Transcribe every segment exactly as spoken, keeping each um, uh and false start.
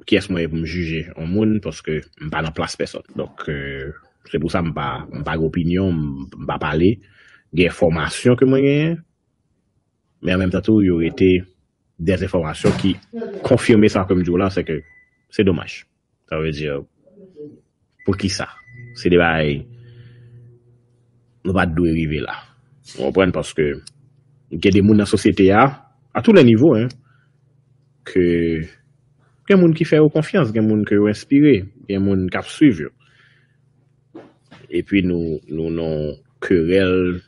kiyès mwen ye pou m jije yon moun, paske m pa nan plas pèsòn. Donk, euh, se pou sa m pa, m pa gen opinyon, m, m pa pale. Gen enfòmasyon ke mwen genyen, men an menm tan tou, yo rete dèzenfòmasyon ki konfime sa ke m di w la, se ke se domaj. Sa vle di, pou ki sa? Se de bagay nou pa t dwe rive la. Ou konprann? Paske gen de moun nan sosyete a, a tou lè nivo, hein, ke gen moun ki fè yo konfyans, gen moun ke yo enspire, gen moun k ap swiv yo. Epi nou, nou nan kerèl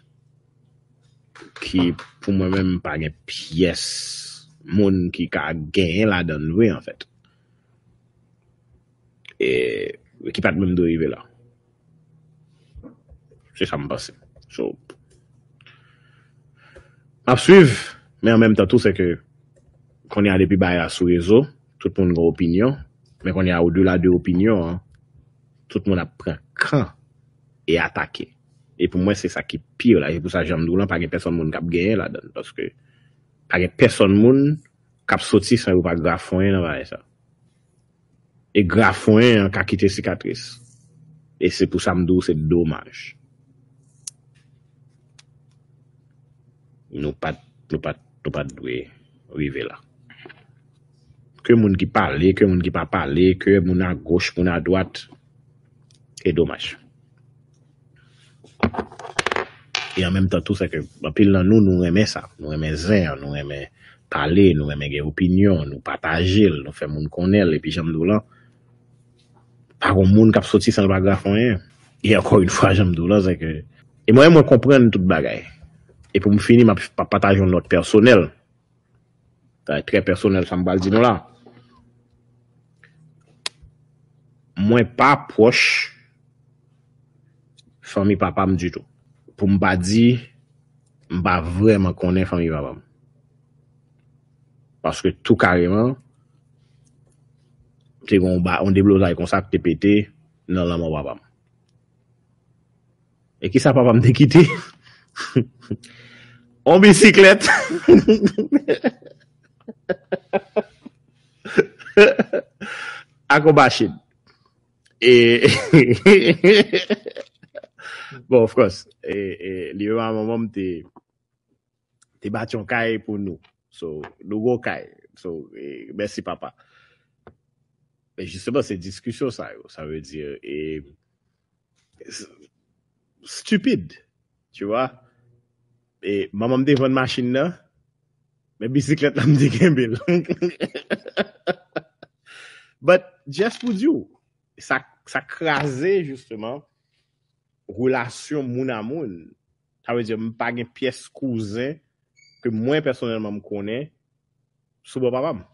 ki, pou mwen menm, pa gen pyès moun ki ka genyen ladan l vre, anfèt. E ki pa t menm dwe rive la. Se sa m panse. So, m ap swiv, men an menm tan tou, se ke kounye a depi bagay la sou rezo, tout moun gen opinyon, men kounye a odela de opinyon an, tout moun ap pran kan e atake. E pou mwen, se sa ki pi la. E pou sa, jan m di w lan, pa gen pèsòn moun k ap genyen ladan l. Paske pa gen pèsòn moun k ap soti san yo pa grafonyen nan bagay sa. E grafonyen an ka kite sikatris. E se pou sa m di w se domaj. Nou pa t, nou pa t, nou pa t dwe rive la. Ke moun ki pale, ke moun ki pa pale, ke moun agoch, moun adwat, e domaj. E an menm tan tou, se ke anpil nan nou, nou renmen sa. Nou renmen zen an, nou renmen pale, nou renmen gen opinyon, nou pataje l, nou fè moun konnen l, epi jan m di w lan, pa gon moun k ap soti san l pa grafonyen. E ankò yon fwa, jan m di w lan, se ke, e mwen, mwen konprann tout bagay. E pou m fini, m ap, m ap pataje yon nòt pèsonèl. Sa trè pèsonèl, sa m pral di nou la. Mwen pa pwòch fanmi papa m ditou. Pou m pa di, m pa vrèman konnen fanmi papa m. Paske tou kareman, te gen yon ba-, yon deblozay konsa ki te pete nan lanmò papa m. E kisa papa m te kite? On bisiklèt ak on machin. E, bon, of course, e, e, li menm a manman m te, te bati yon kay pou nou. So, nou gon kay. So, e, mèsi papa. Men jisteman, se diskisyon sa yo. Sa vle di, e, s-, stupid, tu vois. E manman m te vann machin nan, men bisiklèt la m te kenbe l. But just pou di w, sa, sa kraze jisteman relasyon moun a moun. Sa vle di, m pa gen pyès kouzen ke mwen pèsonèlman m konnen sou bò papa m.